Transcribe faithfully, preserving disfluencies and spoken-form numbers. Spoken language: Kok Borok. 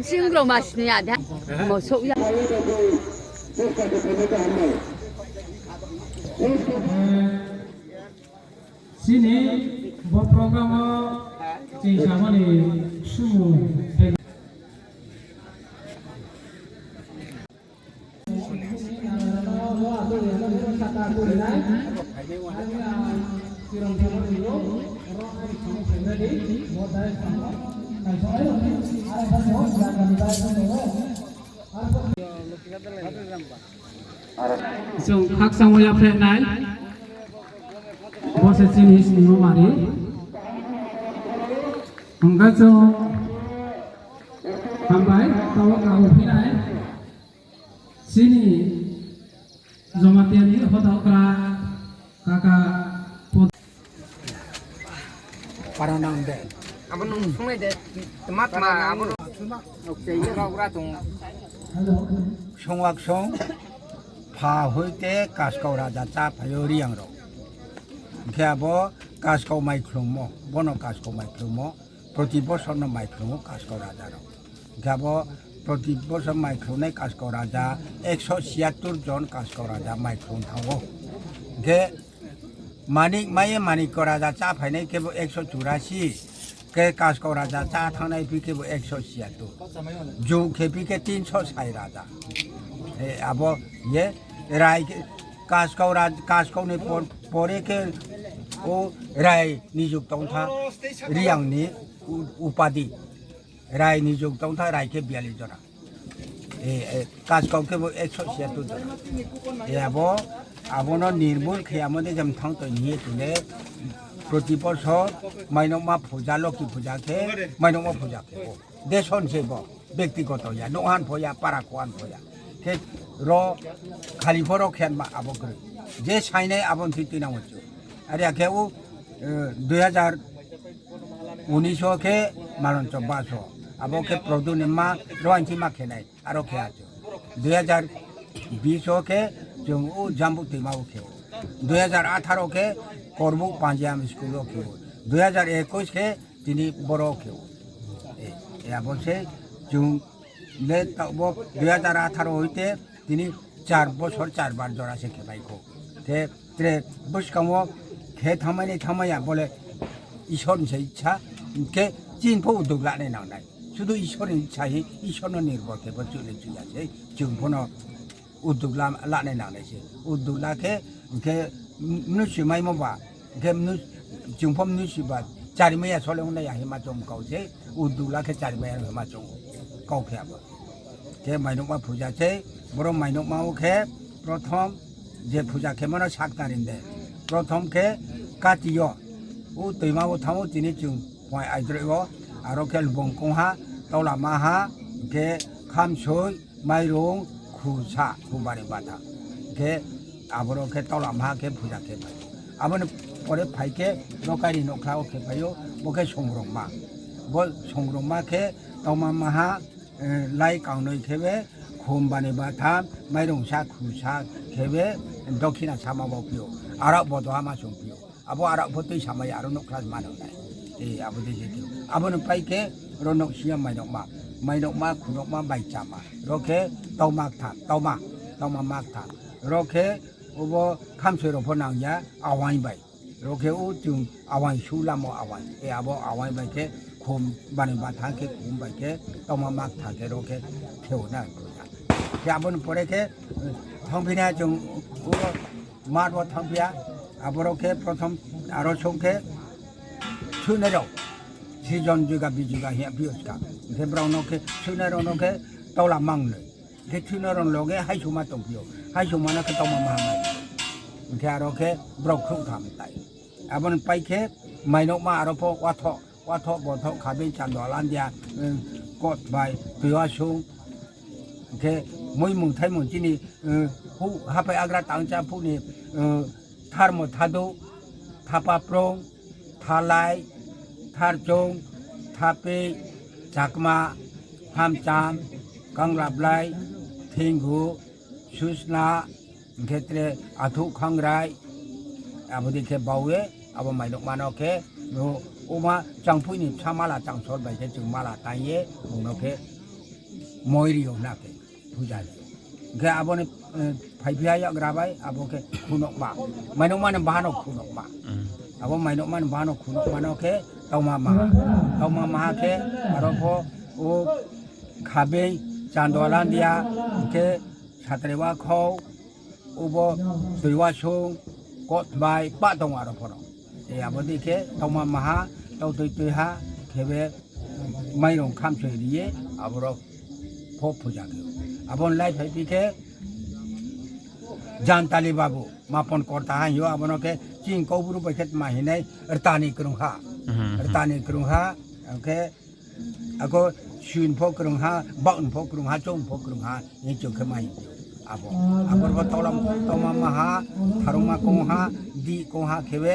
Singro masni ada. Mosok ya. Chini bo program o chwng samani sumu. Chwng khakchangma yapharnai. Bo se chini sini mari. Hwnkhe chwng hambai, tabo kabo phinai. Chini Jamatia ni hoda okra kaka pod- Para nang de. Abo nung sungai de. Mat ma abo nung. Ura ura tung. Songwak song pha hoite Kaskau raja cha phaio Riang rok. Hwnkhe abo Kaskau mai khlumo, bono Kaskau mai khlumo, proti bosor no mai khlumo Kaskau raja rok. Hwnkhe abo proti bosor mai khulunai Kaskau raja ekso siyattor jon Kaskau raja mai khulung thango. Hwnkhe Manik maye Manikko raja cha phainai kebo ekso churasi, ke Kaskau raja cha thangnai phi kebo ekso siyattor. Jug khe phi khe tinso sai raja. E, abo ye Rai khe Kaskau raj-, Kaskau ni por-, pore khe o Rai ni jug tongtha Riang ni u-, upadi. Rai ni jug tongtha Rai khe biyali jora. E, e, Kaskau khe bo ekso siyattor jora. E, abo, abono nirbul khe amo de jam thang toi ni tule proti bosor mainokma puja, Loki puja khe mainokma puja khe bo. Deson se bo, bektigoto ya, nohan pho ya, para koan pho ya. Khe ro khali pho ro khen ma abo kwrwi. Je sainai abo thwi twi nango chu. Ari akhe u, e, dui hajar unis o khe Malon Chobba so. Abo khe Produ ni ma Rohanchi ma khenai. Aro khe acho. Dui hajar bis o khe chwng o Jambu twima o khe o. Dui hajar atharo khe Korbuk Panjiyam school o khe o. Dui hajar ekwis khe tini boro o khe o. E, e abo se chwng le ta-, bo dui hajar atharo hoite tini char bosor char bar jora se khe bai kho. Khe tre bwskango khe thamani thamaya bole Ishor ni sai ichha, hwnkhe chini pho uduk lanai nangnai. Sudu Ishor ni ichha hi, Ishor no nirbhor khe bo chwng le chwng ya se, chwng phono uduk la-, lanai nangnai se. Uduk la khe, hwnkhe mnusu maimo ba, hwnkhe mnu-, chwng pho mnusu ba, chari maya sole wngnai ya hima chong kau se, uduk la khe chari maya hima chong kau khe abo. Khe mainokma puja se, borok mainokma o khe prothom je puja khe mano sak tarin de. Prothom khe kati o, o twima o thango tini chwng poi aidroi o, aro khe lubong kongha, tola maha, khe khamsoi, mairung, khusa, khubani bata. Khe aborok khe tola maha khe puja khe pai. Aboni pore phai khe nokaini nokha o khe paio, bo khe songrokma. Bo songrokma khe toma maha, eh, lai kangnoi khebe, khum bani batham, mairung sa khusa khebe, dokhina sama bo phio, arak bo doha ma song phio. Abo arak bo twi samai aro nukla ma nang nai. Eh, abo de je phio. Abo no pai khe ro nok sia mainokma, mainokma, khunokma, bai chama. Ro khe toma ktham, toma, toma ma ktham. Ro khe obo khamsoi rok pho nang ya, awai bai. Ro khe o chwng awai su lamo awai. E abo awai bai khe khum bani batha khe khum bai khe tongma mak tha khe ro khe kheo na. Khe aboni pore khe, eh, thangphina chwng o mat o thangphia. Aborok khe prothom aro song khe thwinai rok. Sijon juga bijuga hiya biyoska. Khe borok no khe thwinai rok no khe tola mangnoi. Khe thwino rong loge haisuma tongphio, haisuma no khe tongma mahamai. Hwnkhe aro khe borok khruh tham tai. Aboni pai khe mainokma aro pho wathok, wathok bothok khabe chando alandia, eh, kot bai twiwa sung. Hwnkhe muimung thaimung chini, eh, hu hapai agra tangcha phukni, eh, tharmo thadu, thapa prong, thalai, tharchong, thapei, chakma, hamcham, kanglablai, thenghu, susna, hwnkhe tre athuk khangrai, Abo di khe bawe, abo mainok mano khe, no, oma changpui ni bsa mala changsol bai khe chwng mala taiye, bono khe moi rio hwna khe, puja rio. Khe abo ni, eh, phai phiya yagra bai, abo khe khunok ma. Mainok mani bahano khunok ma. Mm. Abo mainok mani bahano khunok mano khe, tongma maha. Tongma maha khe, aro pho, o khabeng, chandwala dia, khe, satrewa khou, ubo twiwa sung, kot bai pa tongo aro phoro. E abo di khe tongma maha, tau twi twi ha, khebe mairung khamsoi riye, aborok pho puja khe. Abon lai phai pi khe Jantali Babu, mapon korta ha yo, abono khe ching koburu bai khe ma hinai rtani krung ha. Mhm, mhm. Rtani krung ha, khe Ako suin pho kwrwng ha, bakni pho kwrwng ha, chong pho kwrwng ha, ni chwng khe mai. Abo. Abo bo tolam, toma maha, tharungma kong ha, di kong ha khebe.